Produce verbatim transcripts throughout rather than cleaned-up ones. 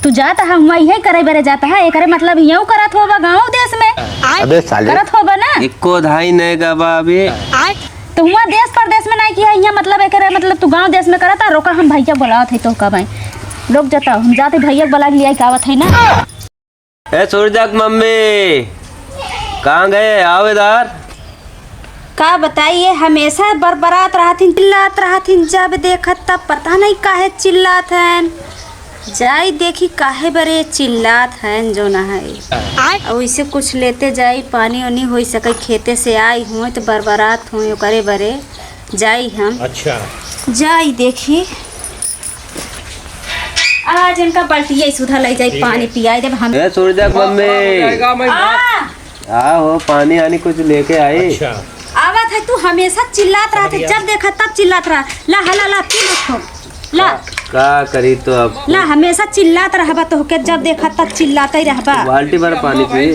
तू जात ह, हुआँ इहे करे बरे जात ह, एकरे मतलब इहेउ करत होबा गाँव देश में। अबे साले। करत होबा ना? एको धाई नहीं गबा अभी। तो हुआँ देश परदेश में नहीं किया, इहाँ मतलब एकरे मतलब तू गाँव देश में करत ह, रोका हम भैया बोलावत है तो का भाई। लोग जाता, हम जाते भैया के बोला के लिया के आवत है ना। ए सूरजा के मम्मी, कहाँ गए? आओ इधर। का बताइए, हमेशा बरबरात रहथिन, चिल्लात रहथिन, जब देखत तब पता नहीं काहे चिल्लात हन। जाई देखी काहे बरे चिल्लात हन जो ना है। आय। और इसे कुछ लेते जाई, पानी ओनी होई सके, खेते से आई हुए तो बरबरात हुए ओकरे बरे जाई हम। अच्छा। जाई देखी। आज इनका बाल्टिया ही सुधा लई जाई, ठीक पानी है। पियाई देब हम। ए सूरजा के मम्मी। आ। आ हो, पानी आनी कुछ लेके आई। अच्छा। आवत है, तू हमेशा चिल्लात रहत है, समझ गया। जब देखा तब चिल्लात रहा। ला, हला, ला, पी ले खूब। ला। का, का करी तो अब? ला, हमेशा चिल्लात रहबा, तोहके जब देखा तब चिल्लाते रहबा। बाल्टी भर पानी पी।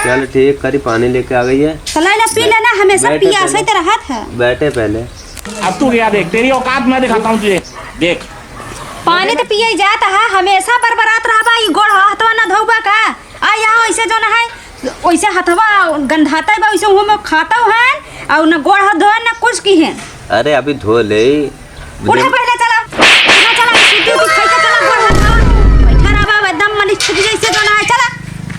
चल ठीक करी, पानी लेके आ गई है। तो ला, ला, पी ले ना, हमेशा बैठे पियासे पहले। तो रहत है। बैठे पहले। अब तू गया देख, तेरी औकात मैं दिखाता हूँ तुझे। देख। पानी तो पिए जात है, हमेशा बरबरात रहबा, ई गोड़ हथवा ना धोबा का? आ यहाँ ऐसे जो ना है, वैसे हथवा गंधाते बा, वैसे मुँह में खाते हैं, और ना गोड़ हाथ धोए, ना कुछ की है। अरे, अभी धो ले। उठा पहले, चला। उठा, चला, सीटी उटी खाई के चला, गोड़ हाथ धो। बैठा रहा बाप, एकदम मनी छुट जैसे जो ना है, चला।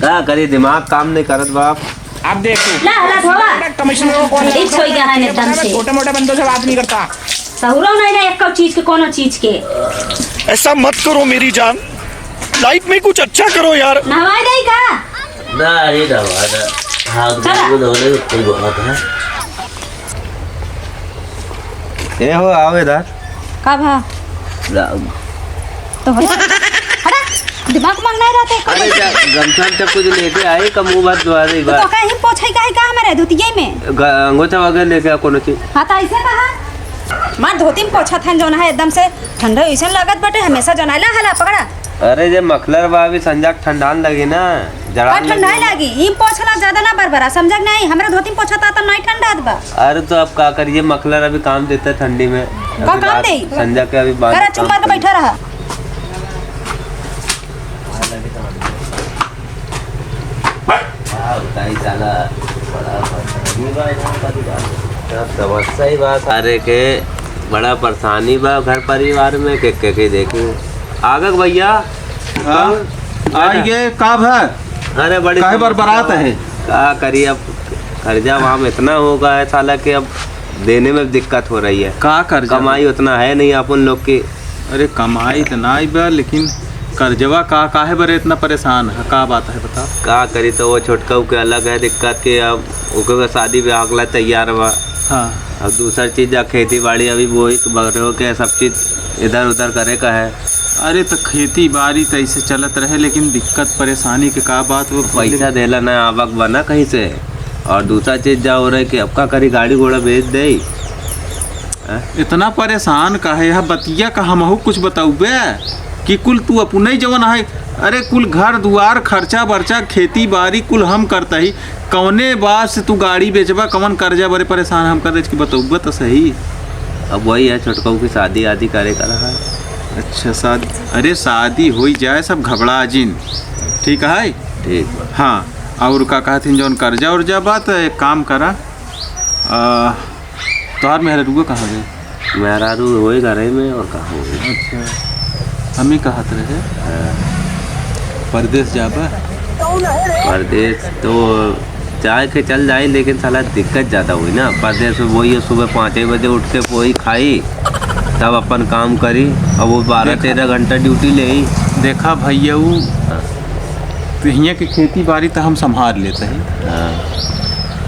का करी, दिमाग काम नहीं करत बाप। आप देखो। ला, ला, धोवा। कमिश्नर को कॉल ठीक लगाओ। हो गया है एकदम से। छोटे मोटे बंदों से बात नहीं करता। सहुरो नहीं ना, एक चीज के, कोनो चीज के। ऐसा मत करो मेरी जान, लाइफ में कुछ अच्छा करो यार। नहवाई नहीं का? ना, अरे ना, ना। हाथ चला। धोने में कोई बात है। ए हो, आओ इधर। का भा? ला। तो हो। हटा, दिमाग में नहीं रहते। अरे, जा, गमछा में कुछ लेके आए, का मुंह बात दुआ रही तो बात। का ही पोछाई का है का हमारे धोतिये में? ग-, अंगोछा वगैरह लेके आ, कोनो चीज। हाँ, तो ऐसे कहा। माँ धोती में पोछा था, जौन है एकदम से ठंडा ऐसे लागत बाटे, हमेशा जौन है, ला, हला, पकड़ा। अरे, जे मखलर बा, अभी संझा के ठंडान लगी ना, जड़ा का ठंडाई लगी। लागी? ई पोछला ज्यादा ना बरबरा, समझा कि नहीं? हमरा धोती में पोछा ता, तो नहीं ठंडात बा। अरे, तो अब का करिए, मखलर अभी काम देता है ठंडी में। का अभी काम रात, दे? संझा के अभी बाद करा, चुप काम करके करिए। बैठा रहा। का बताई साला, बड़ा परेशानी बा यहाँ का भी बात। सब समस्या ही बा सारे के, बड़ा परेशानी बा घर परिवार में, के, के, के देखी। आगक भैया, हाँ, कौन? आइए, का भा? अरे बड़ी काहे समस्या बरबरात बा। है? का करी अब, कर्जा वाम इतना हो गया है साला कि अब देने में दिक्कत हो रही है। का कर्जा? कमाई उतना है नहीं अपन लोग की। अरे, कमाई त नाई बा, लेकिन कर्जवा का, काहे बरे इतना परेशान है? का बात है, बताओ। का करी, तो वो छोटका के अलग है दिक्कत के, अब ओके बस शादी ब्याह के लिए तैयार बा। हाँ। अब दूसर चीज, जा खेती बाड़ी अभी बोई के, बगरे हो के, सब चीज इधर उधर करे का है। अरे, तो खेती बाड़ी तो ऐसे चलत रहे, लेकिन दिक्कत परेशानी के का बात, वो पैसा देला ना, आवक बना कहीं से, और दूसरा चीज जा हो रहा है कि अब का करी, गाड़ी घोड़ा बेच दे। हैं? इतना परेशान काहे है? बतिया का हमहू कुछ बतउबे कि कुल तू अपने ही जवन है। अरे कुल घर दुआर, खर्चा बर्चा, खेती बारी कुल हम करता ही। कवने बात से तू गाड़ी बेचबा, कवन कर्जा बरे परेशान हम कर दे कि बतउबे तो सही। अब वही है, छोटकऊ की शादी आदि करे का रहा। अच्छा शादी, अरे शादी होई जाए, सब घबरा जिन, ठीक है? ठीक बा। हाँ, और का कहथिन जौन कर्जा उर्जा बा त एक काम करा, आ, तोहार मेहरारुआ कहाँ गई? मेहरारू होई घरे में और कहाँ होई? अच्छा, हम ही कहत रहे। हाँ। परदेस जाबा? परदेस तो जाए के चल जाई, लेकिन साला दिक्कत ज्यादा होई ना। परदेस में वही है, सुबह पाँचे बजे उठ के पोई खाई, तब अपन काम करी, और वो बारह देखा। तेरह घंटा ड्यूटी लेई। देखा भैया, उ हाँ। तो हियाँ के खेती बारी तो हम संभाल लेते हैं। हाँ।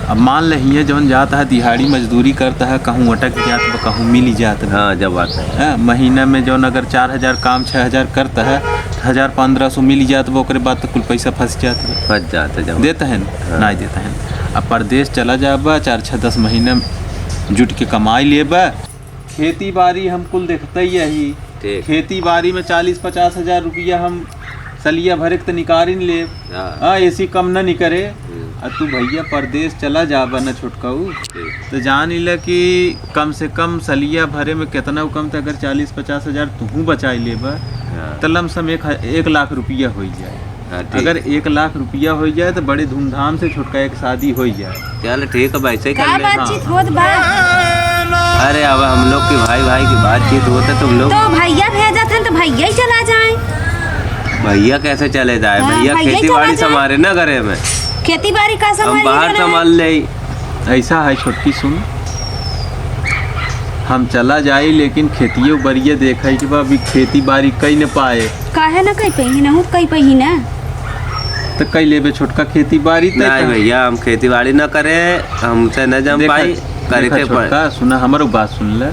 अब मान ले, हियाँ जौन जात है, दिहाड़ी मजदूरी करत है, कहूँ अटक जात बा, कहूँ मिल जात बा। हाँ, जब बात है। हाँ, महीना में जौन अगर चार हजार काम, छः हजार करत है, हजार पन्द्रह सौ मिल जात बा, ओकरे बाद तो कुल पैसा फंस जात बा। फंस जात है, जब देत है न? हाँ। नाहीं देत है। अब परदेस चला जाबा, चार छः दस महीना जुट के कमाई लेबा, खेती बारी हम कुल देखते ही यही। ठीक। खेती बारी में चालीस पचास हजार रुपया हम सलिया भरे के त निकारिन लेब। हाँ। हाँ, ऐसी कम न निकरे। हम्म। आ तू भैया परदेस चला जाबा न छोटकाऊ, ठीक। तो जान इला कि कम से कम सलिया भरे में कितना कम त अगर चालीस पचास हजार तुहू बचाई लेबा, हाँ। तो लमसम एक, एक लाख रुपया होइ जाए। हाँ, ठीक। अगर एक लाख रुपया होइ जाए तो बड़े धूमधाम से छोटका एक शादी होइ जाए। चल ठीक है, वैसे ही कर का ले। बातचीत हाँ। होत बा? अरे अब हम लोग की भाई भाई की बातचीत होत है, तुम लोग तो भैया भेजत हन तो भैया ही चला जाए। भैया कैसे चले जाए? हाँ, भैया भैया ही खेती चला बाड़ी जाए। संभारे ना घरे में। खेती बाड़ी का हम संभाली बाहर ना? संभाल ले। ऐसा है छोटकी, सुन, हम चला जाई, लेकिन खेतियो बरिये देखै के बा, अभी खेती बाड़ी कई न पाए। काहे न कई पइही, नहु कई पइही न। त कई लेबे छोटका खेती बाड़ी त नहीं का? भैया, हम खेती बाड़ी न करे, हमसे न जम देखा, पाई, करे देखा के पड़- छोटका, सुना हमरो बात सुन ले।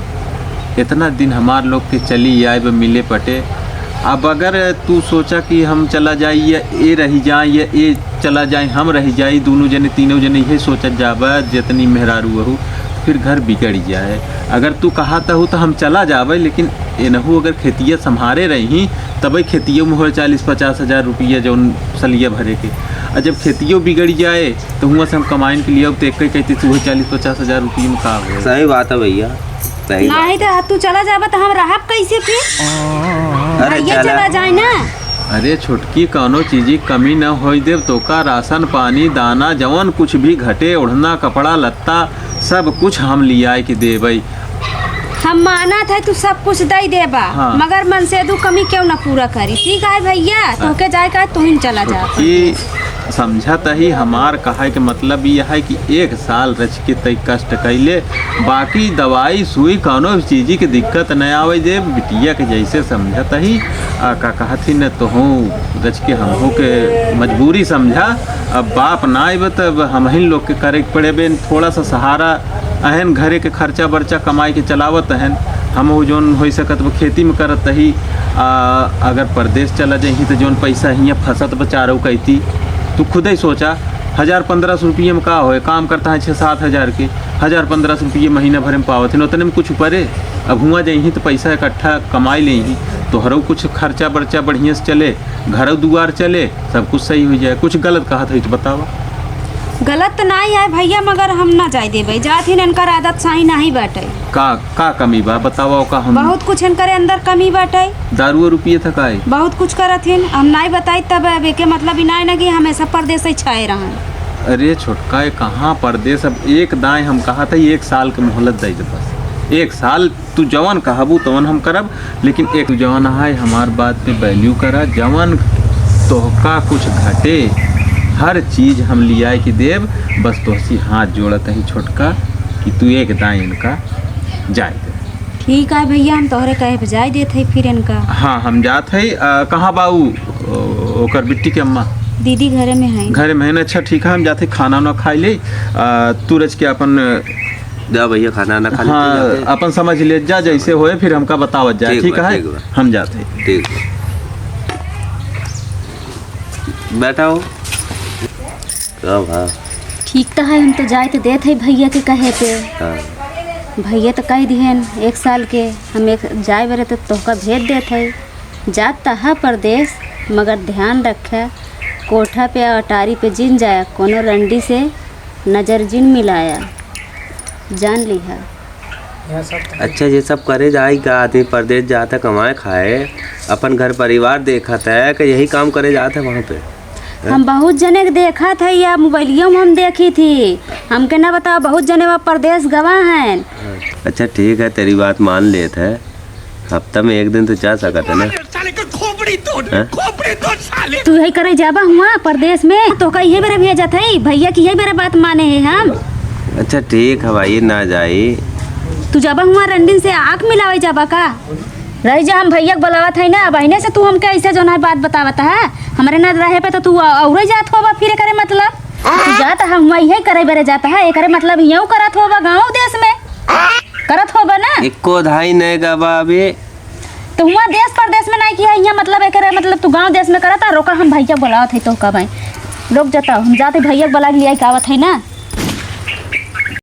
इतना दिन हमार लोग के चली आए बे मिले पटे, अब अगर तू सोचा कि हम चला जाई या ए रही जाए या ए चला जाए, हम रही जाई, दुनों जने, तीनों जने इहे सोचत जाबे, जितनी मेहरारू अहू, फिर घर बिगड़ जाए। अगर तू कहत अहू तो हम चला जाबे, लेकिन एनहू अगर खेतिया संभारे रही, तबे खेतियो में होए चालीस पचास हजार रुपया जौन सलिया भरे के। आ जब खेतियो बिगड़ जाए, तो हुआं से हम कमाइन के लिए अब तो एक ही कहती, तू वही चालीस पचास हजार रुपये में का होए? सही बात है भैया, सही बात। नहीं तो तू चला जाबे तो हम रहब कैसे फिर? अरे भैया चला। चला जाए ना। अरे छोटकी, कौनो चीज की कमी न होई देब, तोका राशन पानी दाना जवन कुछ भी घटे, ओढ़ना कपड़ा लत्ता सब कुछ हम लियाए के देबै। हम मानत है तू सब कुछ दई देबा, हाँ। मगर मनसेदू कमी क्यों ना पूरा करी, ठीक है भैया? हाँ। तोहके जाए का, तू ही चला जा। छोटकी, समझत ही, हमार कहे के मतलब ई है कि एक साल रच के तई कष्ट कैले, बाकी दवाई सुई कौनो भी चीज के दिक्कत न आवे दे। बिटिया के जैसे समझत ही, आ, का कहत ही न, तोहू रच के हमहू के मजबूरी समझा। अब बाप ना आइब, तब हमहिन लोग के करे के पड़े बे, थोड़ा सा सहारा अहन, घरे के खर्चा बर्चा कमाई के चलावत अहन। हमहू जौन होई सकत बा खेती में करत ही। आ, अगर परदेस चला जइही त जौन पैसा हियाँ फंसत बा चारों कैती, तू खुदे सोचा, हजार पन्द्रह सौ रुपये में का होए, काम करत है छः सात हजार के, हजार पन्द्रह सौ रुपये महीना भरे में पावत है, ओतने में कुछ उपरे। अब हुआं जइही त पैसा इकट्ठा कमाई लेही, तोहरो कुछ खर्चा बर्चा बढ़िया से चले, घरो दुआर चले, सब कुछ सही हो जाए। कुछ गलत कहत है तो बतावा। गलत तो नाहीं है भैया, मगर हम ना जाए देबे। जात ही इनकर आदत सही नाहीं बाटे। का, का कमी बा बतावा, का हम बहुत कुछ इनकरे अंदर कमी बाटे। दारू वारू पियत है का ई? बहुत कुछ करत हिन, हम नाहीं बताई तब अब एके मतलब ई नाहीं ना कि हमेशा परदेस ही छाए रहन। अरे छोटका, ये कहाँ परदेस, अब एक दाएं हम कहत ही, एक साल के मोहलत दे दे बस, एक साल। तू जवन कहबू तवन हम करब, लेकिन एक तू जवन है हमार बात पे value करा, जवन तोहका कुछ घटे हर चीज हम लियाए के देब। बस तोहसी हाथ जोड़त ही छोटका कि तू एक दाएं इनका जाए दे। ठीक है भैया, हम तोहरे कहे पे जाए देत है फिर इनका। हाँ, हम जात है। आ, कहाँ बा ऊ, ओ, ओकर बिट्टी के अम्मा? दीदी घरे में है। घरे में है ना? अच्छा ठीक है, हम जात है, खाना उना खाई ले। आ, तू रच के अपन जा भैया, खाना ना खा ले, हाँ, जाते। अपन समझ ले जा, जैसे होए फिर हमका बतावत जा, ठीक ठीक बा, है? ठीक बा। हम जाते हैं। ठीक बा। बैठा हो। का भा? ठीक तो है, हम तो जाए तो देत है भैया के कहे पे। हाँ। भैया तो कह दिहन एक साल के, हम एक जाए बेरे तो तोहका भेज देत है। जात तो है परदेस, मगर ध्यान रखे, कोठा पे अटारी पे जिन जाया, कोनो रंडी से नजर जिन मिलाया, जान लिहा। अच्छा, ये सब करे जाई का? आदमी परदेस जात है कमाए खाए, अपन घर परिवार देखत है कि यही काम करे जात है वहाँ पे? हैं? हम बहुत जने के देखत है या मोबाइलियो में हम देखी थी, हमके ना बताओ, बहुत जने वहाँ परदेस गवा हैं। अच्छा ठीक है, तेरी बात मान लेत है। हफ्ता में एक दिन तो जा सकत है ना? साले के खोपड़ी तोड़, हैं? खोपड़ी तोड़ साले। तू यही करे जाबा हुआ परदेस में, तोहका यही बेरे भेजत है, भैया की यही बेरे बात माने है हम। अच्छा ठीक है भाई, ना जाई। तू जाबा हुआ रंडीन से आँख मिलावे जाबा का? रही जा, हम भैया के बुलावत है ना, अब अहिने से तू हमके ऐसे जौन है बात बतावत है, हमरे ना रहे पे तो तू औ-, औरे जात होबा फिर करे मतलब। तू जात है हुआ यही करे बेरे जात है, एकरे मतलब यहू करत होबा गाँव देस में। करत होबा ना? एको धाई नहीं गवा अभी। तो हुआ देस परदेस में नहीं किया, यहाँ मतलब एकरे मतलब तू गाँव देस में करत आ, रोका हम भैया बुलावत है तो कब आई। लोग जाता, हम जाते भैया के बुला के लिया के आवत है ना।